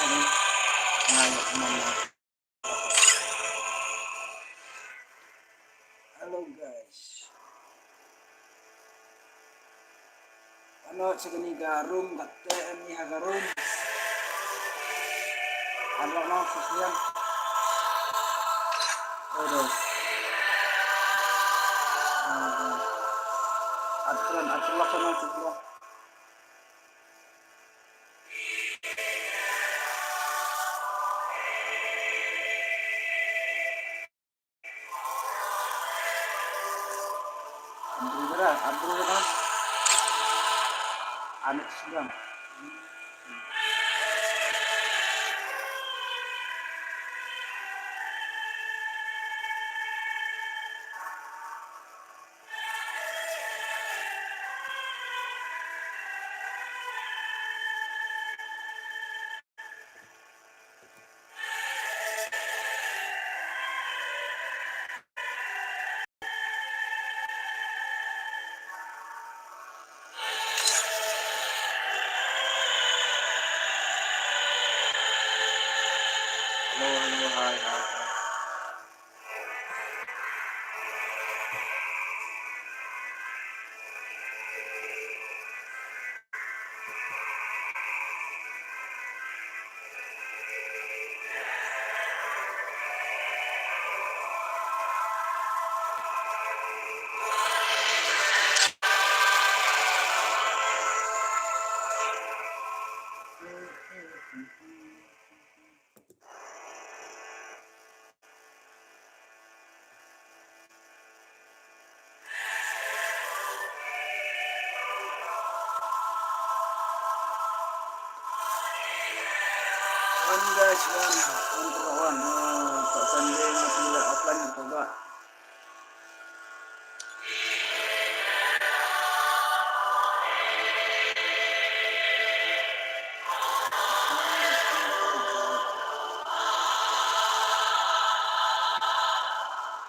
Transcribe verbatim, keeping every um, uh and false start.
Nga ïa kumne. Hello guys. Ano, sa kane ka room, katte ani ha ka room. Ano, no, sa sliang. Ado. Atran, atran, ano, sa sliang. Abru dara, abru dara. Anak sedang. Hello, hello, hi, hi, hi. One guys, one, one for one. Ah, Pak Sunday mati lah offline tu, Pak.